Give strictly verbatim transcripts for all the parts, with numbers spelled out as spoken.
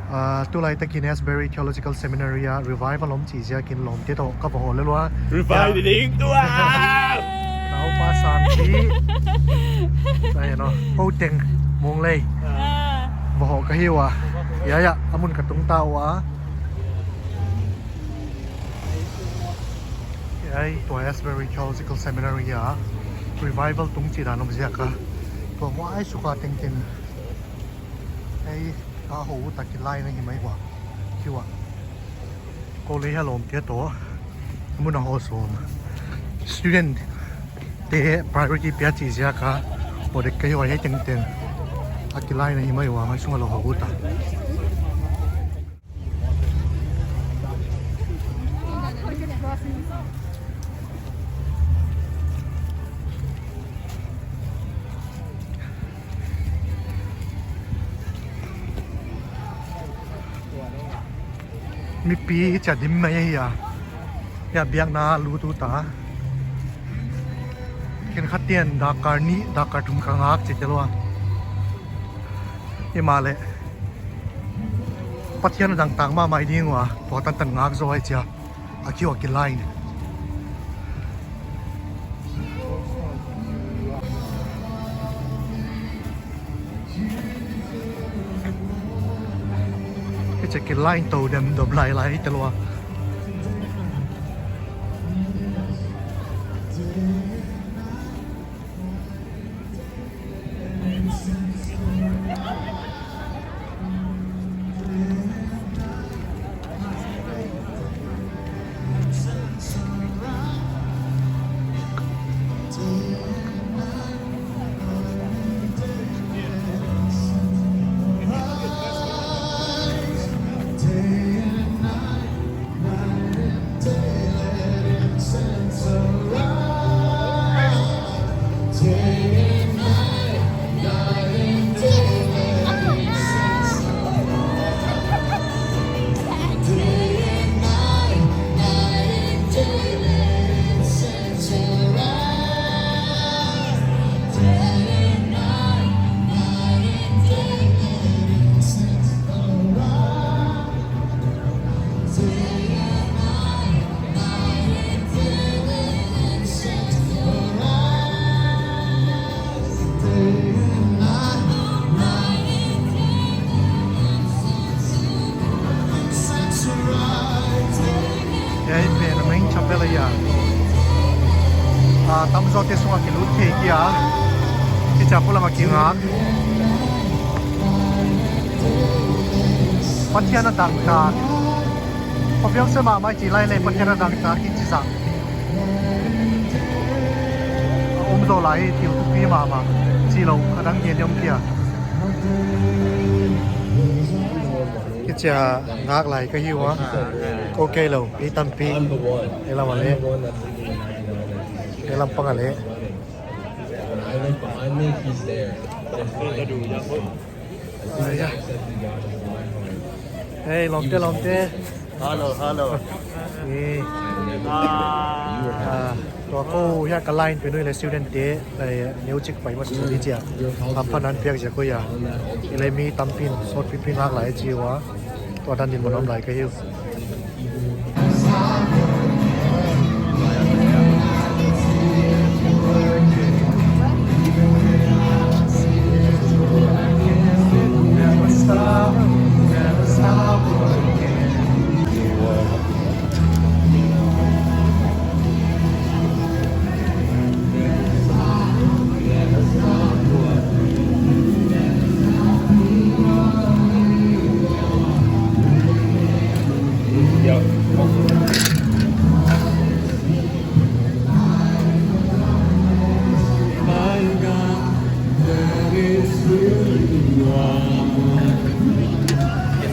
Ah, tulai takin Asbury Theological Seminary a revival om chih ziakin lawmte toh ka va hoh lel ua. Revival ding tua. Naupa sang chi. Ai no, Poteng Mung lei. Ah. Va hoh ka hi ua. Ya, ya, a mun ka tung ta ua. Ai, tua Asbury Theological Seminary a revival tung chih dan om ziak a, tua huai suk a tengteng. Ai, ka hoh ut a, kiline ahi mai ua. Kiu a. Kou lei ha lawmte toh. Mun a hoh sawm. Student te priority pia chih ziak a, hoh dek ka hi ua, hiai tengteng. A kiline ahi mai ua, huai sung a lou hoh ut a. Mipi hichia dim mai ahi a. Hiai biakna lut ut a. Khenkhat ten dakar nih, dakar thum ka ngak chi tel ua. Himahleh Pathian a dangtak mahmah i ding ua, tua tantan ngak zaw ahi chia. A kiu a kiline. Hichia kiline tou dem dom lailai tel ua. Hiai pen a main chapel ahi a. Ah, tamzaw te sung a kilut thei kei a. Hichia polam a kingak. Pathian a dangtak. Khawvel se mahmah i chih lai leh Pathian a dangtak i chi zah. A om zaw lai hi thil thupi mahmah. Chih lou, a dang gen diam kia. Hichia ngak lai ka hi ua. Kou kei lou, mi tampi. Hiai lam a leh. Hiai lam pang a leh. Hei, lawmte, lawmte. Hello, hello. Eh. Ah. Ah, tua kou hiai ka line pen uh leh student te, eh, neuchik pai masa sadi chia. Hamphatna piak ziak uh ahi a. Hileh mi tampi'n sawt pipi ngak lai chi ua. Tua dan din mun om lai ka hi uh.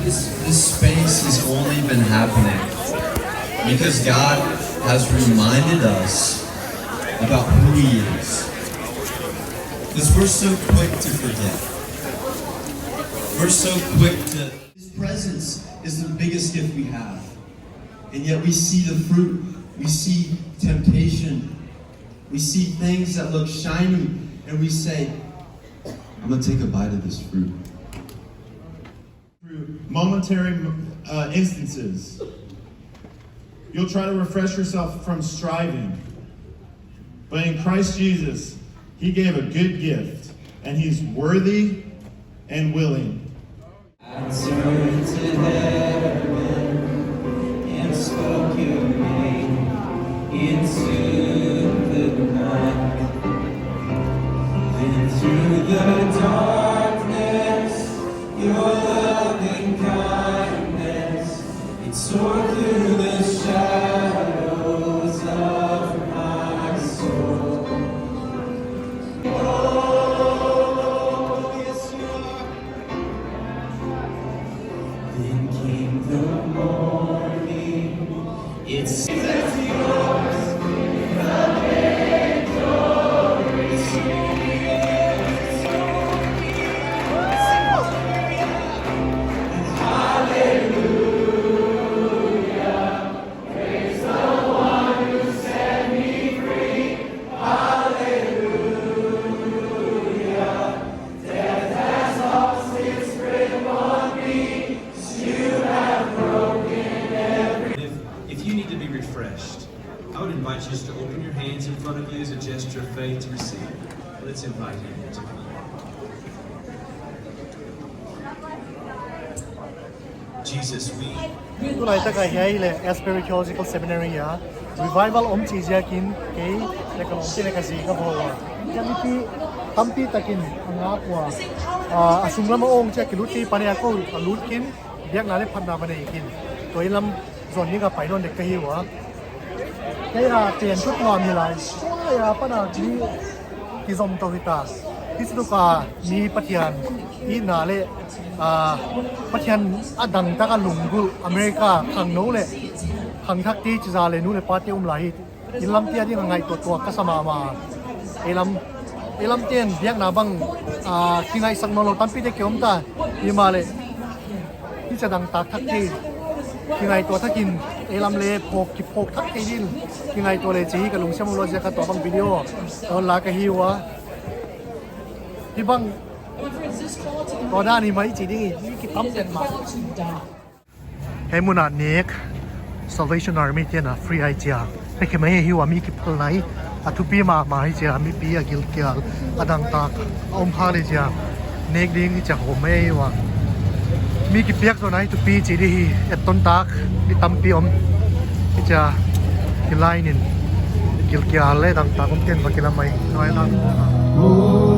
This, this space has only been happening because God has reminded us about who He is. Because we're so quick to forget. We're so quick to His presence is the biggest gift we have. And yet we see the fruit, we see temptation, we see things that look shiny, and we say, "I'm gonna take a bite of this fruit." Fruit Momentary uh, instances. You'll try to refresh yourself from striving. But in Christ Jesus, He gave a good gift, and He's worthy and willing. I turned to heaven and spoke your name into the night. Then through the darkness, your loving kindness, it tore through the shadows of my soul. Oh, yes, you are. Then came the morning. It's yours. If, if you need to be refreshed, I would invite you just to open your hands in front of you as a gesture of faith to receive. Let's invite him to come. Jesus, we Tulai tak a hiai leh Asbury Theological Seminary a revival om chih ziakin kei leh ka lawmte leh ka zi ka bawl ua. Hiai mipi tampi takin a ngak ua. Ah, a sunglam a awng chia kilut kei pan a ko a lut kin, biakna leh phatna va nei kin. Tua inn lam zon ni ka pai nawn dek ka hi ua. Kei a chen thut nuam hi lai. Tua a pan a mi kizom tou hita. Hichi tuk a mi Pathian itna leh, ah, Pathian a dangtak a lunggulh America khangnou leh khangthakte, chizawm leh nu leh pate um lai hi. Inn lamte a ding a ngaihtuah tuak ka sa mahmah. Ei lam, ei lamte'n biakna bang, ah, kingaihsak nawnlou tampi te ki om ta. Himahleh hichia dangtak thak thei, kingaihtuah thakin ei lam leh phawk, kiphawk thak thei din kingaihtuah leh chih hi ka lungsim a om lua ziak a tua bang video hon la ka hi ua. Hibang tua dan hi mai chih ding hi, mi kitam pen mah. Hiai mun a nek Salvation Army te'n a free ahi chia. Hei khe mai hi ua, mi kiphal nai. A thupi mahmah hi chia, mipi a gilkial, a dangtak a om kha hi chia. Nek ding hi chia hawm mai ua. Mi kipiak zaw nai thupi chih di hi, etton tak, mi tampi om. Hi chia, kilai nin, gilkial leh dangtak omte'n va kilam mai. Nuai lam.